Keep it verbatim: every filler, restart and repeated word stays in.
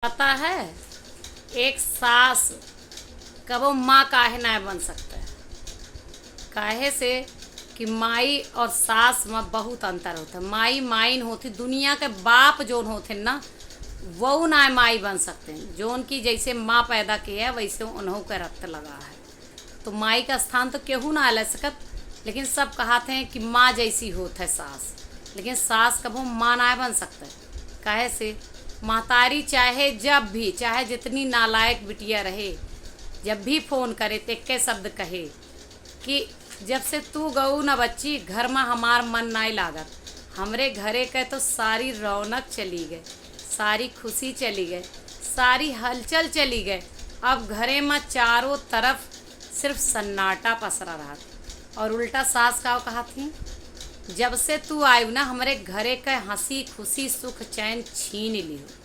पता है, एक सास कबो माँ काहे ना बन सकते? काहे से कि माई और सास में बहुत अंतर होता है। माई माइन होती, दुनिया के बाप जोन होते ना, वो ना माई बन सकते हैं। जोन की जैसे माँ पैदा की है, वैसे उन्हों का रक्त लगा है। तो माई का स्थान तो केहू ना ले सकत, लेकिन सब कहत हैं कि माँ जैसी होत है सास, लेकिन सास कबो माँ ना बन सकते। काहे से? महतारी चाहे जब भी, चाहे जितनी नालायक बिटिया रहे, जब भी फोन करे, तो एक्के शब्द कहे कि "जब से तू गऊ ना बच्ची, घर में हमार मन नाई लागत। हमरे घरे के तो सारी रौनक चली गए, सारी खुशी चली गए, सारी हलचल चली गए। अब घरे में चारों तरफ सिर्फ सन्नाटा पसरा रहत।" और उल्टा सास का कहत ही, "जब से तू आयु ना, हमरे घरे के हंसी खुशी सुख चैन छीन लियो।"